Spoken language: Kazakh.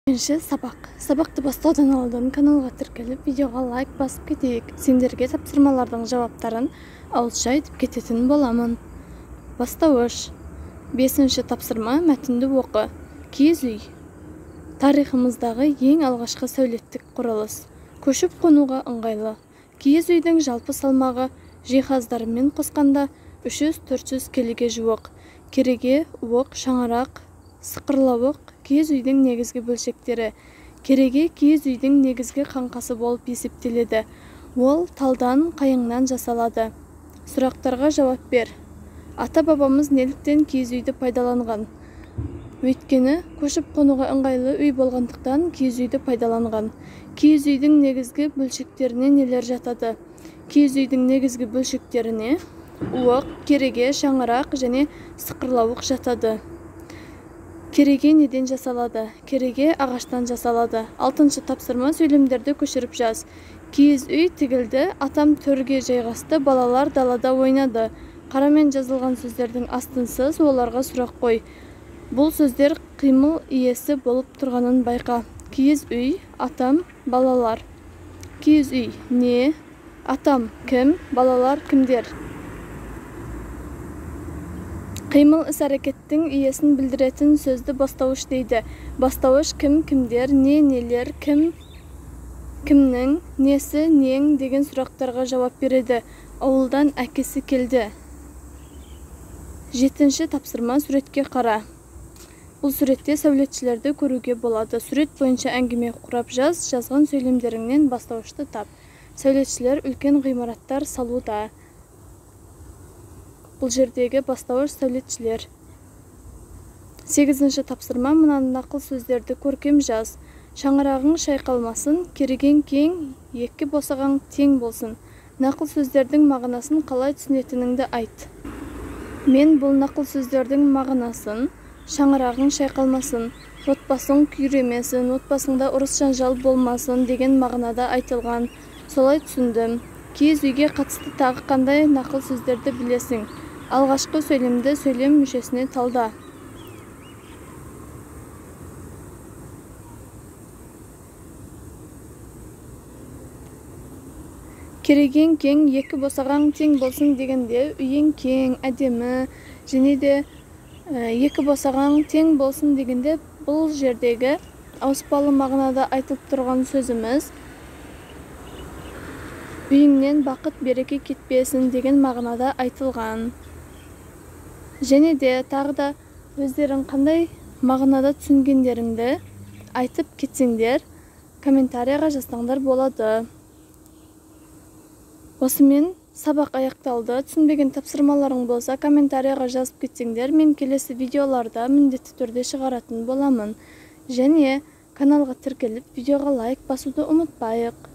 Бірінші сабақ. Сабақты бастаудан алдын каналға тіркеліп, видеоға лайк басып кетейік. Сендерге тапсырмалардың жауаптарын ауызша айтып кететін боламын. Бастауыш. 5-ші тапсырма, мәтінді оқы. Киіз үй. Тарихымыздағы ең алғашқы сәулеттік құрылыс. Көшіп қонуға ыңғайлы. Киіз үйдің жалпы салмағы жиһаздарымен қосқанда 300-400 келіге жуық. Кереге, уық, шаңырақ, сықырлауық киіз үйдің негізгі бөлшектері. Кереге киіз үйдің негізгі қаңқасы болып есептеледі. Ол талдан, қайыңнан жасалады. Сұрақтарға жауап бер. Ата-бабамыз неліктен киіз үйді пайдаланған? Өйткені көшіп қонуға ыңғайлы үй болғандықтан киіз үйді пайдаланған. Киіз үйдің негізгі бөлшектеріне нелер жатады? Киіз үйдің негізгі бөлшектеріне уық, кереге, шаңырақ және сықырлауық жатады. Кереге неден жасалады? Кереге ағаштан жасалады. 6-шы тапсырма, сөйлемдерді көшіріп жаз. Киіз үй тігілді, атам төрге жайғасты, балалар далада ойнады. Қарамен жазылған сөздердің астын сыз, оларға сұрақ қой. Бұл сөздер қимыл иесі болып тұрғанын байқа. Киіз үй, атам, балалар. Киіз үй не? Атам кім? Балалар кімдер? Қимыл іс-әрекеттің иесін білдіретін сөзді бастауыш дейді. Бастауыш кім, кімдер, не, нелер, кім, кімнің, несі, нең деген сұрақтарға жауап береді. Ауылдан әкесі келді. 7-ші тапсырма, суретке қара. Бұл суретте сәулетшілерді көруге болады. Сурет бойынша әңгіме құрап жаз, жазған сөйлемдеріңнен бастауышты тап. Сәулетшілер үлкен ғимараттар салуда. Бұл жердегі бастауыш сәулетшілер. 8-ші тапсырма, мына нақыл сөздерді көркем жаз. Шаңырағың шайқалмасын, керегең кең, екі босағаң тең болсын. Нақыл сөздердің мағынасын қалай түсінетініңді айт. Мен бұл нақыл сөздердің мағынасын: шаңырағың шайқалмасын, отбасың күйремесін, отбасыңда ұрыс-жанжал болмасын деген мағынада айтылған. Солай түсіндім. Киіз үйге қатысты тағы қандай нақыл сөздерді білесің? Алғашқы сөйлемді сөйлем мүшесіне талда. Керегең кең, екі босағаң тең болсын дегенде үйің кең, әдемі, және де екі босағаң тең болсын дегенде бұл жердегі ауыспалы мағынада айтылып тұрған сөзіміз үйіңнен бақыт береке кетпесін деген мағынада айтылған. Және де тағы да өздерің қандай мағынада түсінгендеріңді айтып кетсеңдер, комментарияға жазсаңдар болады. Осымен сабақ аяқталды. Түсінбеген тапсырмаларың болса, комментарияға жазып кетсеңдер, мен келесі видеоларда міндетті түрде шығаратын боламын. Және каналға тіркеліп, видеоға лайк басуды ұмытпайық.